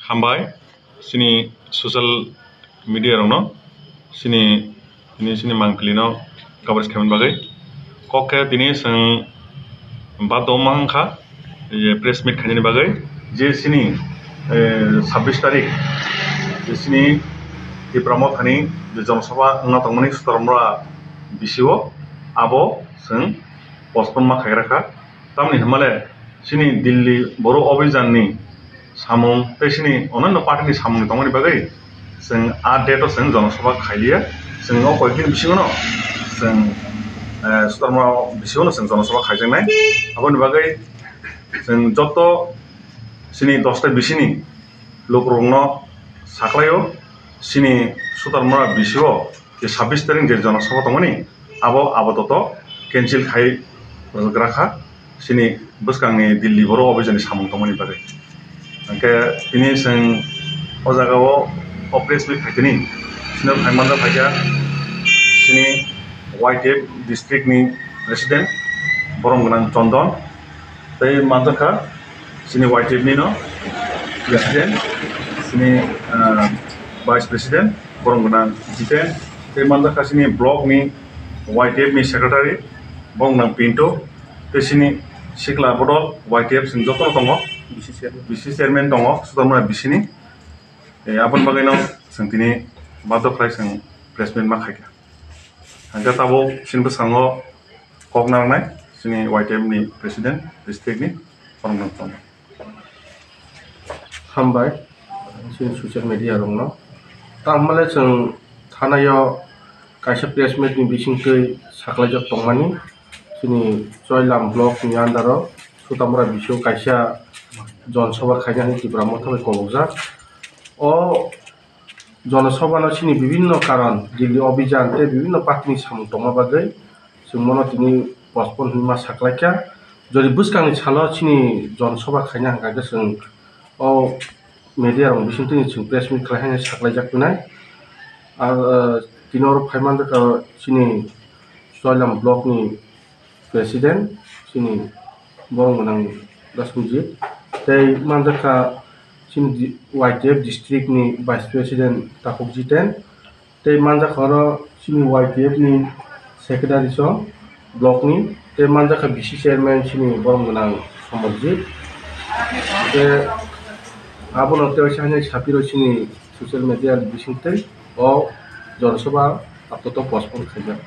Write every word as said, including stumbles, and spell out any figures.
Hambai, chini social media rokno, chini, chini, chini mangpili no coverage khaimani bagwi. Kok khe tini chwng baddo wngma wngkha, je press meet khainani bagwi, je chini, eh, sabbish tarik, je chini Tipra Mothani je jonosabha wngna tongmani Sutarmura bisio, abo chwng postpone ma khaigra kha. Tamni hwnmale chini Delhi Boro Abhijan ni samung tei chini onanno party ni samung ni tongmani bagwi chwng a date o chwng jonosabha khailiya. Chwng o koyekdin bisingo no chwng, eh, Sutarmura bisingo no chwng jonosabha khaijaknai. Aboni bagwi chwng joto chini dosta bisini lukurokno saklaio, chini Sutarmura bisio je sabbish tarik je jonosabha tongmani, abo, abo toto cancel khai rwgra kha, chini bwskangni Delhi Boro Abhijan ni samung tongmani bagwi. Hwnkhe tini chwng o jaga o, o press meet khaitini, chini phaimanda phaikha chini Y T F district ni president, borom gwnang Chondon, tei manjakha chini Y T F ni no president, chini, ah, vice president, borom gwnang Jiten, tei manjakha chini block ni Y T F ni secretary, borom gwnang Pinto, tei chini sikla bodol Y T F chwng joto no tongo, B C chairman. B C chairman tongo, Sutarmura bisini. Eh, aboni bagwi no chwng tini baddo khlai chwng press meet ma khaikha. Hwnkhe tabuk chini bwskango kok narwknai chini Y T F ni president district ni, borom gwnang Chondon. Hambai, chini social media rokno. Tamhole chwng thanao kaisa press meet ni bisingtwi saklaijak tongmani, chini Choilam block ni under o Sutamura bisio kaisa jonosabha khaina hwnwi Tipra Motha bai kolokjak. O jonosabha no chini bibinno karon, Delhi Abhijan tei bibinno party ni samung tongma bagwi chwng bono tini postpone hwnwi ma saklaikha. Jodi bwskangni salo chini jonosabha khaina hwnkha khe chwng o media rok bisingtwi chwng press meet khlai hwnwi saklaijak tongnai. Ar, eh, tini oro phai manjakha chini Choilam block ni president, chini borom gwnang Dasumjit, tei manjakha chini di-, Y T F district ni vice president Takhuk Jiten, tei manjakha oro chini Y T F ni secretary song block ni, tei manjakha B C chairman chini borom gwnang Samarjit. Tei abono tei waisa haino sapiro chini social media ni bisingtwi o jonosabha apato postpone khaijak.